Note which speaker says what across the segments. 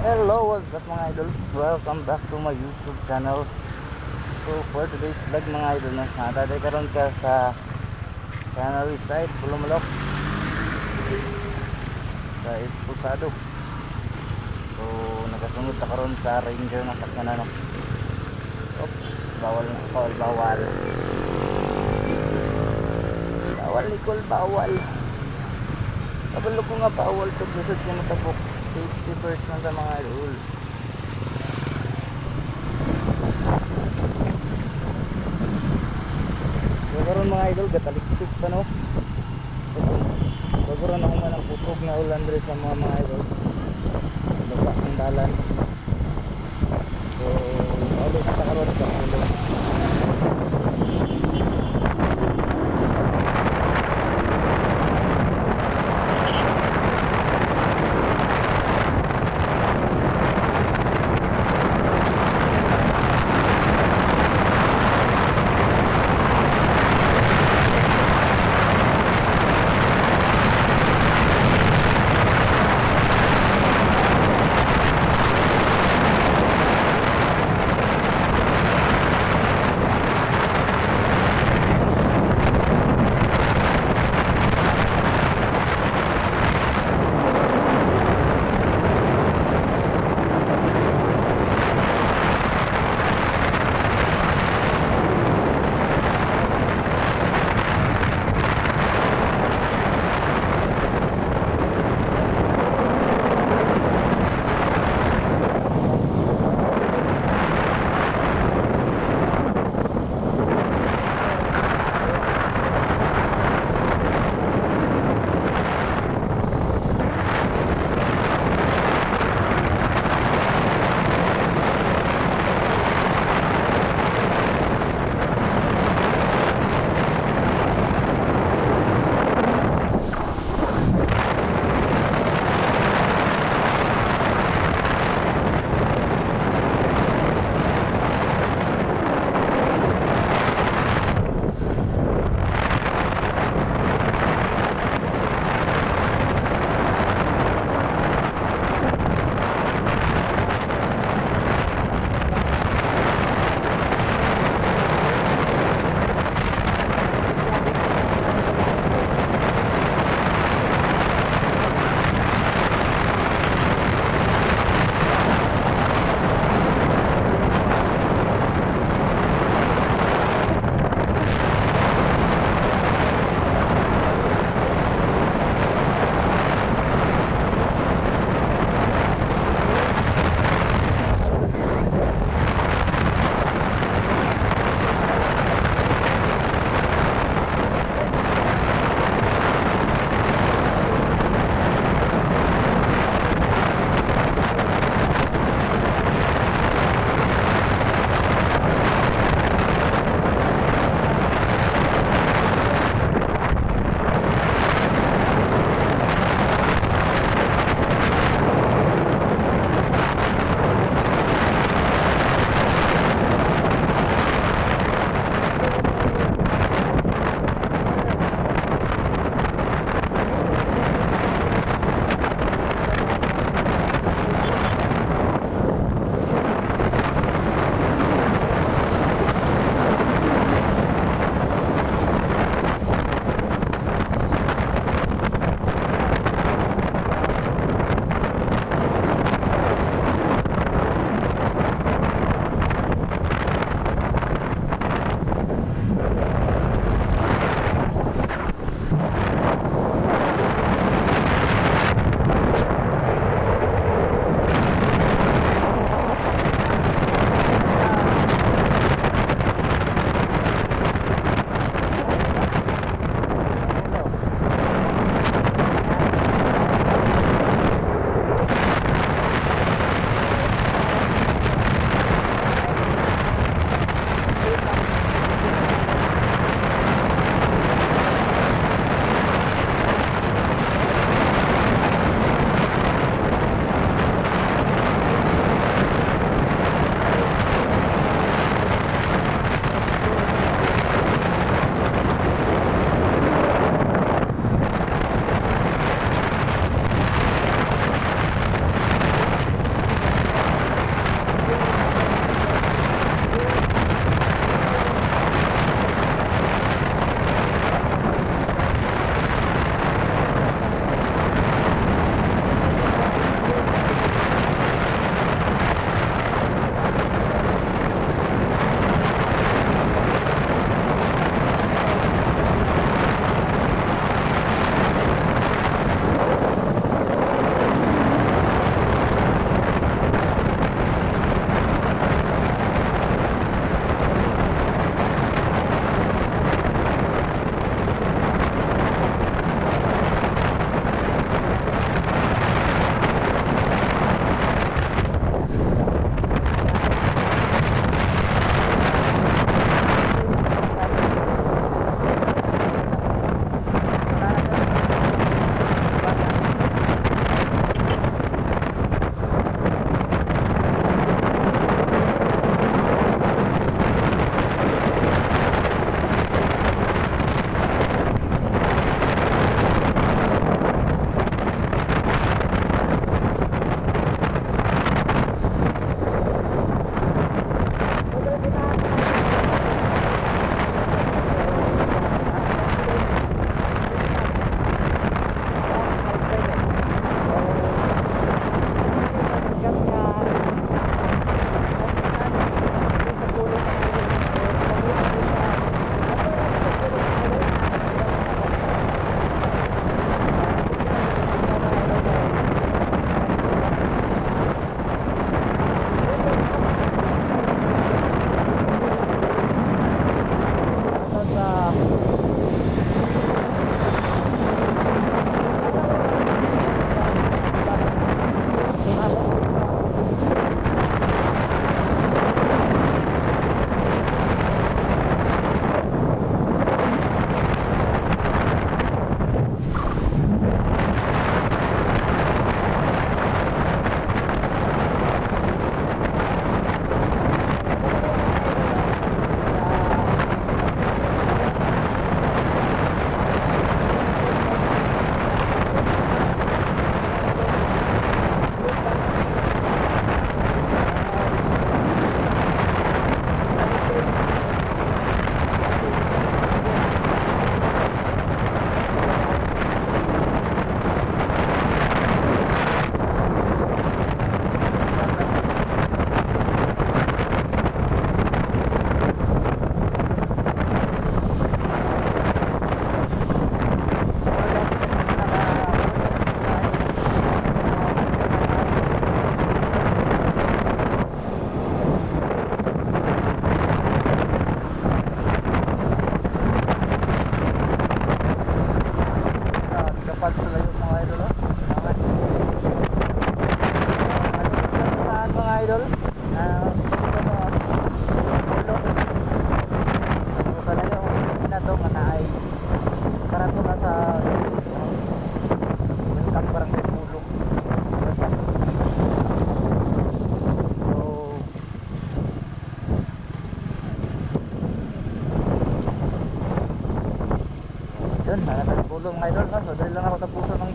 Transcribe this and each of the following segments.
Speaker 1: Hello, what's up, mga idol? Welcome back to my YouTube channel. So for today's vlog, mga idol, no, natatay karon ka sa Canary Side, Polomolok, sa Esposado. So nagasunod ta karon sa Ranger nga sakyanan, no. Oops, bawal bawal bawal. Bawal, Nicole, bawal. Kabalo ko nga bawal pag lusod ko matabok. Safety first man sa mga idol. So karon, mga idol, gataliksik pa, no. So bago ra na human ang kusog na ulan diri sa mga idol. Basa ang dalan. So ulit ta karon sa pulong.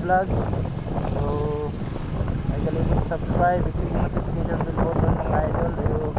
Speaker 1: vlog. So ay kalimot subscribe, i-click ang notification bell button, mga idol. Ayun.